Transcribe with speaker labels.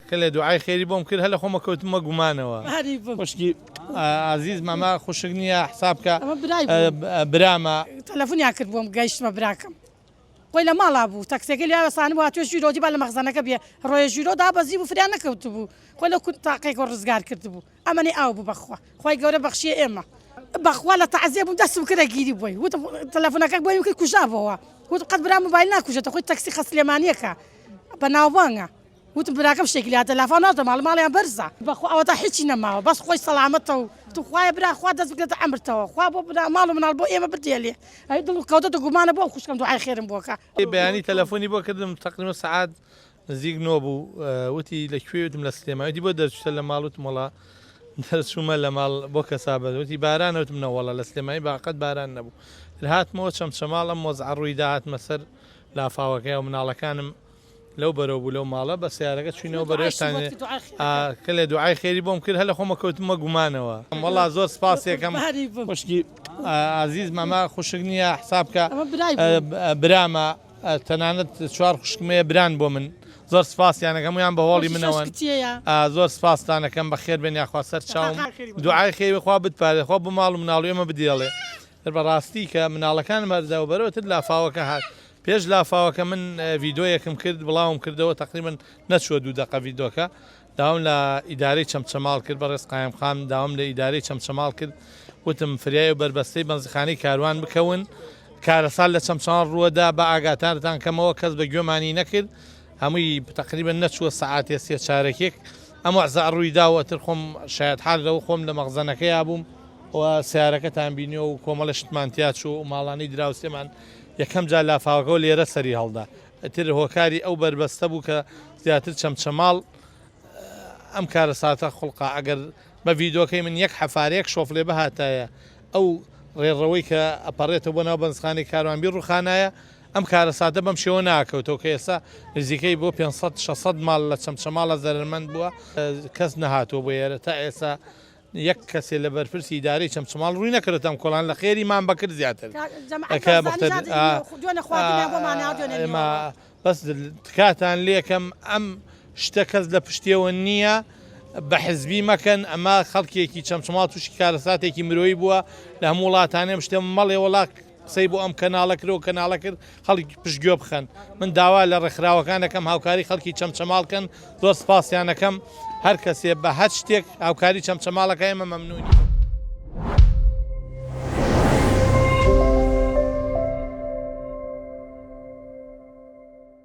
Speaker 1: کەلێ دوعای خێری بۆم کرد هەر لە خۆمە کەوتمە گومانەوە. خوشکی ئازیز مامە خوشک نییە حساب کە برامە.
Speaker 2: تەلەفونیان کرد بۆم گەیشتمە براکەم خۆی لە ماڵا بوو تەکسیەکەی لێ وەستانبوو هاتووە ژوورەوە دی با لە مەخزەنەکە بێ ڕۆیە ژوورەوە دابەزیبوو فریا نەکەوتبوو خۆی لەو کون تاقێکەوە ڕزگار کردبوو. ئەمەنەی ئاو بوو بەخوا خوای گەورە بەخشیە ئێمە بەخوا لە تەعزیە بووم دەستم کردە گیری بۆی وتم تەلەفۆنەکە بۆی کرد کوژابەوە وتم قەت برام موبایل ناکوژێتە خۆی تەکسی خە سلێمانیەکە بە ناوبانگە وتم براکەم شتێکی لاتە لافاو ناتە ماڵ ماڵیان بەرزە بەخوا ئەوەتا هیچی نەماوە بەس خۆی سەلامەتە و تو خوایە برا خوا دەست بگرێتە ئەمرتەوە خوا بۆ برا ماڵ و مناڵ بۆ ئێمە بدێلێ ئەی دڵ کەوتە گومانە بۆ خوشکم دوعای خێرم بۆکە
Speaker 1: بەیانی تەلەفۆنی بۆ کردم تەقریبا سەعات نزیک نۆ بوو وتی لە کوێی وتم لە سلێمانی وتی بۆ دەرچووتە لە ماڵ وتم وەڵا دەرچوومە لە ماڵ بۆ کەسابەت وتی بارانە وتم نەوەڵا لە سلێمانی باقەت باران نەبوو هاتمەوە چەمچەماڵ ئەم وەزعە ڕوویدا هاتمە سەر لافاوەکەی و مناڵەکانم لەو بەرەو بوو لەو ماڵە بە سیارەکە چوینەوە بەرێشتان کەلێ دوعای خێری بۆم کرد هەر لە خۆمە کەوتمە گومانەوە وەڵا زۆر سپاسێکەم خوشکی ئازیز مەمە خوشک نییە حساب کە برامە تەنانەت چوار خوشکم هەیە بران بۆ من زۆر سپاسیان ئەکەم هەموویان بە هۆڵی منەوەن زۆر سپاستان ئەکەم بەخێر بێن یاخوا سەر چاوم دوعای خێری خوا بتپارێ خوا بۆ ماڵ و مناڵ و ئێمە بدێڵێ بەڕاستی کە مناڵەکانم هەردا و بەرەوە تر لافاوەکە هات پێش لافاوەکە من ڤیدۆیەکم کرد بڵاوم کردەوە تقریبا نەچووە دوو دەقە ڤیدۆکە داوام لە ئیدارەی چەمچەماڵ کرد، بەڕێز قایمقام داوام لە ئیدارەی چەمچەماڵ کرد، وتم فریای ئەو بەربەستەی بەنزیخانەی کاروان بکەون، کارەسات لە چەمچەماڵ ڕووەدا، با ئاگاتارتان کەمەوە، کەس بە گوێمانی نەکرد، هەمووی تەقریبەن نەچووە سەعاتێ سێ چارەکێک ئەم وەزعە ڕووی دا و ئەتر خۆم شایەتحال لەوە خۆم لە مەخزەنەکەیا بووم و سەیارەکەتان بینیوە و کۆمەڵە شتمان تیا چوو و ماڵانەی دراوسێمان یەکەم جار لافاوەکەوە لێرە سەری هەڵدا. ئیتر هۆکاری ئەو بەربەستە بوو کە زیاتر چەمچەماڵ ئەم کارەساتە خوڵقا، ئەگەر بە ڤیدۆکەی من یەک حەفارە یەک شۆفلێ بهاتایە ئەو ڕێڕەوەی کە ئەپەڕێتەوە بۆ ناو بەنزخانەی کاروان بیڕوخانایە ئەم کارەساتە بەم شێوە ناکەوتەوە کە ئێستا نزیکەی بۆ 500 600 ماڵ لە چەمچەماڵە زەرەرمەند بووە کەس نەهاتووە بۆ ئێرە تا ئێستا یەک کەسێ لە بەرپرسی ئیدارەی چەمچەماڵ ڕووی نەکردۆتە ئەم کۆڵان لە خێری مام بەکر زیاتر کە مختر ئێمە بەس تکاتان لێکەم ئەم شتە کەس لە پشتیەوە نییە بە حزبی مەکەن ئەمە خەڵکێکی چەمچەماڵ تووشی کارەساتێکی مرۆیی بووە لە هەموو وڵاتانێ ئەم شتە مەڵێ وەڵا قسەی بۆ ئەم کەناڵە کرد و کەناڵە کرد خەڵک پشتگوێ بخەن من داوا لە ڕێکخراوەکان دەکەم هاوکاری خەڵکی چەمچەماڵ کەن زۆر سپاسیان ئەکەم هەر کەسێ بە هەر شتێک هاوکاری چەمچەماڵەکە ئێمە مەمنونین.